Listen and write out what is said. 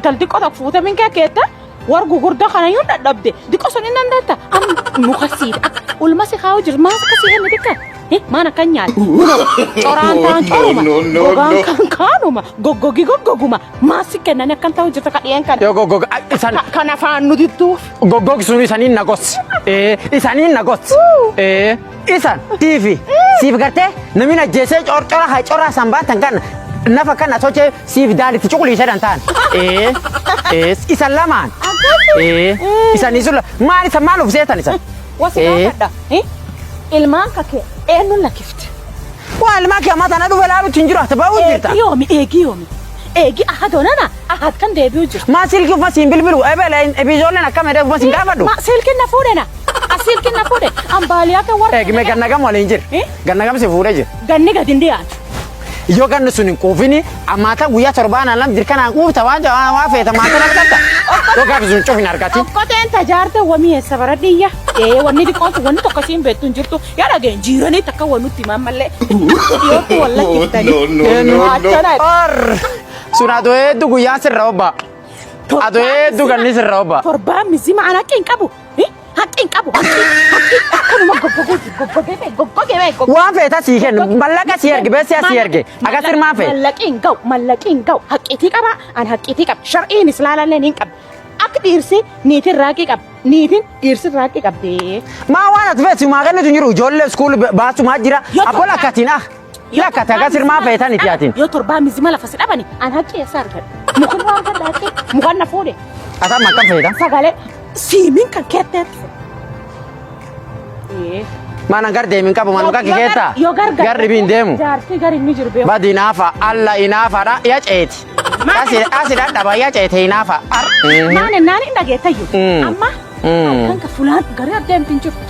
Intal xiqqoo tokko fuutee min kee keetta war gugurdaa kana yoo dadhabde xiqqoo sun hin dandeetta. Amma muka siidha. Akka ulma si kaa'u jiru maal akka si henne xiqqa. Maan akkan nyaata. Coraan taan coruma. No, no, Gogaan no. kan kaanuma. Goggogi goggoguma. Maal si kennani akkan ta'u jirta kadhiyeen kana. Yoo goggog isan Kan afaan nu didduuf. goggogsuun isaniin na gos. Isaniin na gos. Isan siifi siif gartee namni ajjeesee corcora haa coraa san baatan kan nafa kana sochee siif daalitti cuquliisa dhan ta'an. Isan lamaan. Isanii sun maal isan maal of seetan isan? Wasi gaafadha. Ilmaan kakee eenyuun lakkifte? Waa ilmaan kee ammaa tana dhufe laalutti hin jiru ati ba'uu jirta. Eegi yoomi eegi yoomi. Eegi ahadoo nana ahad kan deebi'u jiru. Maa silkii ufuma siin bilbilu ebele ebiizoolleen akkam jedhee ufuma siin gaafadhu. Ma silkiin na fuudhe na. Silkiin na fuudhe. Ambaaliyaa kan warra. Eegi mee ganna gam waliin jira. Eh? Ganna gam si fuudhee jira. Ganni gadi hin dhiyaatu. Yoo ganni sun hin quufini ammaata guyyaa torbaan lam dirqanaan quufta waan waa feeta maata argatta. Yoo gaafi sun cufin argati. Okkoteen tajaarte wamii eessa bara dhiyya. Ee wanni xiqqoon sun wanni tokko siin beektu hin jirtu. Yaa dhageen jiiranii takka waan nutti himan mallee. Dhiyootti wal lakkiftanii. No, no, no, no. Achana. Or sun adoo hedduu guyyaan sirra obba. Adoo hedduu ganni sirra obba. Torbaan mizima an haqqi hin qabu. Haqqi hin qabu. Haqqi haqqi akkanuma goggoguu goggogee bee goggogee bee goggogee. Waan feeta sii kennu mallaqa sii erge beessi sii erge akkas sirmaa feeta. Mallaqi hin ga'u mallaqi hin ga'u haqqiitii qaba an haqqiitii qaba shar'iin islaalallee hin qabu. Akka dhiirsi niitiin raaqii qaba niitiin dhiirsi raaqii qabdee. Maa waan ati feetu maa kennitu hin jiru ijoollee school baasumaa jira Yoo abbo lakkatiin ah lakkate akkas sirmaa feetan itti atiin. Yoo torbaa mizima lafa si dhabani an haqqii eessa argadha? Mukarraa argadha haqqii mukan na fuudhe Atam akkam feeta? sagalee siimiin kan keetteetti. Mana gar deemin qabu manuma kakki keetta. Yoo gargar. Garri biin deemu. Jaarsi gar inni jiru beeku. Badi inaafa alla inaafaadha ya ceeti. Asi dhadhaba ya ceete inaafa. Ar. Maal naan hin dhageettayyu. Mm. Amma Mm. halkan ka fulaan gara adeemti hin jirtu.